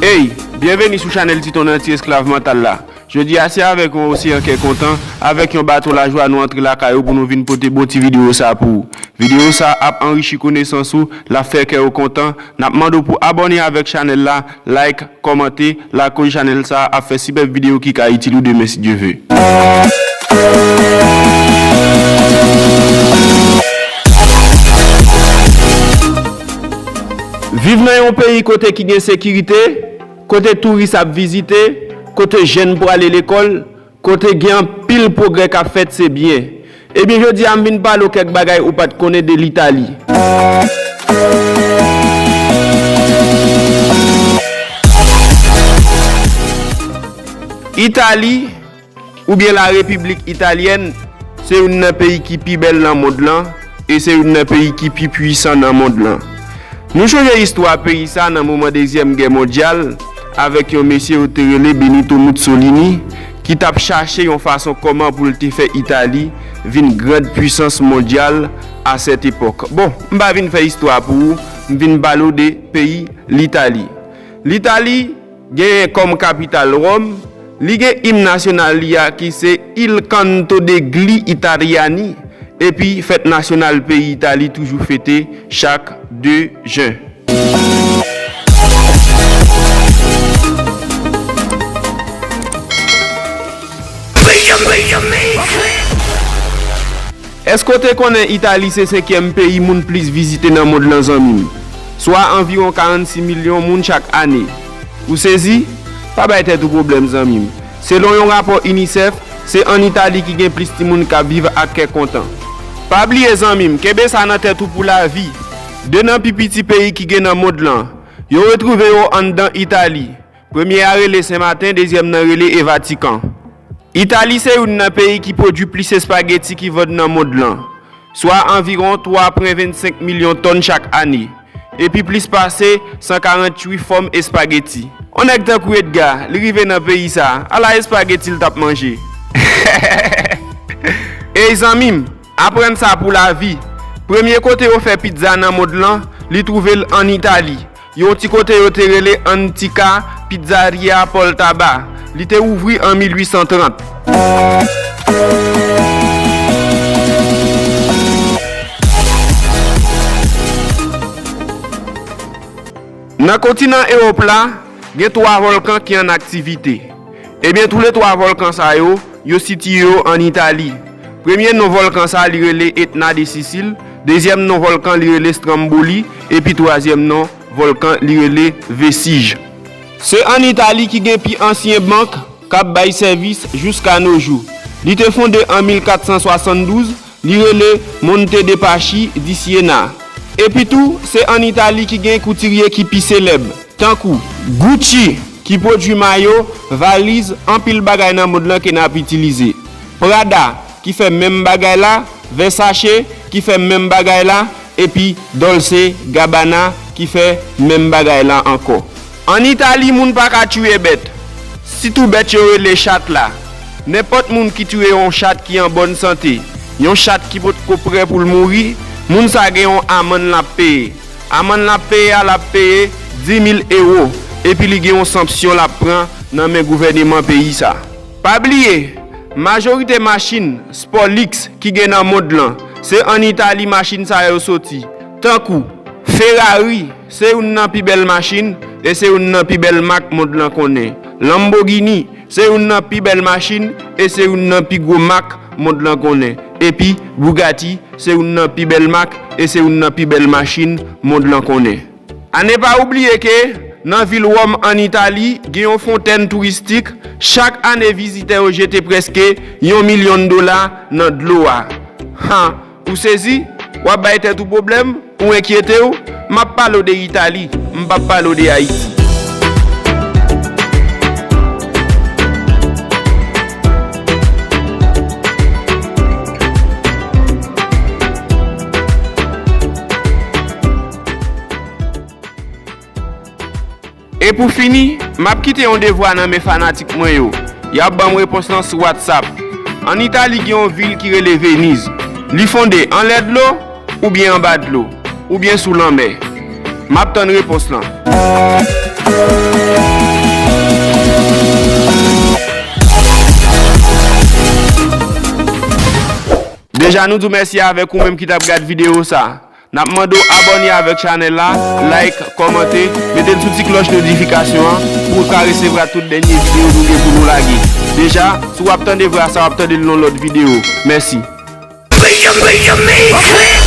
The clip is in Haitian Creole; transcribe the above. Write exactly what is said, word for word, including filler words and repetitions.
Ey, byenveni sou chanèl Titon nan Ti Esklav Mantal la. Jodi a se avèk yon oseyan kè kontan, avèk yon baton lajwa nou antre lakay ou pou nou vin pote bon ti videyo sa pou ou. Videyo sa ap anrichi konesans ou, l ap fè kè ou kontan. N ap mande w pou abòne avèk chanèl la, like, kòmante, lakoz chanèl sa ap fè sipèb videyo ki ka itil ou demen si Dye ve. Viv nan yon peyi kote ki gen sekirite, kote touris ap vizite, kote jèn pwale lekòl, kote gen anpil pwogrè k ap fèt, se byen. Ebyen, jodi a m vin pale w kèk bagay ou pa t konnen de Litali. Itali, oubyen la Repiblik Italyèn, se youn nan peyi ki pi bèl nan mond lan, e se youn nan peyi ki pi pwisan nan mond lan. Nou chonje istwa peyi sa nan moman Dezyèm Gè Mondyal, avèk yon mesye yo te rele Benito Mussolini, ki t ap chache yon fason kòman pou l te fè Itali vin grand pwisans mondyal a sèt epòk. Bon, m pa vin fè istwa pou ou, m vin pale w de peyi Litali. Litali genyen kòm kapital Wòm, li gen im nasyonal li a ki se Il Canto degli Italiani, epi fèt nasyonal peyi Itali toujou fete chak de jen. Èske w te konnen Itali se senkyèm peyi moun plis vizite nan mond lan, zanmi m? Swa anviwon karannsis milyon moun chak ane. Ou sezi? Pa bay tèt ou pwoblèm, zanmi m. Selon yon rapò UNICEF, se ann Itali ki gen plis timoun k ap viv ak kè kontan. Pa bliye, zanmi m, kenbe sa nan tèt ou pou lavi. De nan pi piti peyi ki gen nan mond lan, yo retwouve yo anndan Itali. Premye a rele Sen Maten, dezyèm nan rele e Vatikan. Itali se youn nan peyi ki pwodui plis espageti ki vann nan mond lan, swa anviwon twa pwen vennsenk milyon tòn chak ane, epi plis pase san karannwit fòm espageti. On nèg tankou Edgar, li rive nan peyi sa, ala espageti l t ap manje. Ey zanmi m, aprann sa pou lavi. Premye kote yo fè pizza nan mond lan, li twouve l ann Itali. Yon ti kote yo te rele Antica Pizzeria Poltava. Li te ouvri an mil uit san trant. Nan kontinan Ewòp la, gen twa vòlkan ki ann aktivite. Ebyen, toulètwa vòlkan sa yo, yo sitiye yo ann Itali. Premye non vòlkan sa, li rele Etna de Sisil, dezyèm non vòlkan, li rele Stromboli, epi twazyèm non vòlkan, li rele Vesij. Se ann Itali ki gen pi ansyen bank k ap bay sèvis jiska no jou. Li te fonde an mil kat san swasanndouz, li rele Monte de Pachi di Siena. Epitou, se ann Itali ki gen koutirye ki pi selèb, tankou Gucci, ki pwodui mayo, valiz, anpil bagay nan mond lan ke n ap itilize. Prada, ki fè menm bagay la, Versace, ki fè menm bagay la, epi Dolce Gabbana, ki fè menm bagay la ankò. Ann Itali, moun pa ka tiye bèt, sitou bèt yo rele chat la. Nenpòt moun ki tiye yon chat ki an bòn sante, yon chat ki potko prè pou l mouri, moun sa gen yon amann l ap peye. Amann l ap peye a, l ap peye dis mil ewo, epi li gen yon sanksyon l ap pran nan men gouvèneman peyi sa. Pa bliye, majorite machin spò liks ki gen nan mond lan, se ann Itali machin sa yo soti, tankou Ferrari, se youn nan pi bèl machin, e se youn nan pi bèl mak mond lan konnen. Lamborghini, se youn nan pi bèl machin, e se youn nan pi gwo mak mond lan konnen. Epi, Bugatti, se youn nan pi bèl mak, e se youn nan pi bèl machin mond lan konnen. A ne pa oubliye ke nan vil Wòm ann Itali, gen yon fontèn touristik, chak ane vizitè yo jete prèske yon milyon dola nan dlo a. Ha! Ou sezi? W ap bay tèt ou pwoblèm? Ou enkyete w? M ap pale w de Itali, m p ap pale w de Ayiti. E pou fini, m ap kite yon devwa nan men fanatik mwen yo. Y ap ban m repons lan sou WhatsApp. Ann Itali gen yon vil ki rele Veniz. Li fonde anlè dlo, oubyen anba dlo, oubyen sou lanmè? M ap tann repons lan. Deja, nou di w mèsi avèk ou menm ki t ap gad videyo sa. N ap mande w abòne avèk chanèl la, like, kòmante, mete l sou ti klòch notifikasyon an pou w ka resevwa tout dènye videyo nou gen pou nou lage. Deja, si w ap tande vwa sa, w ap tande l nan lòt videyo. Mèsi. Play your, play your mix.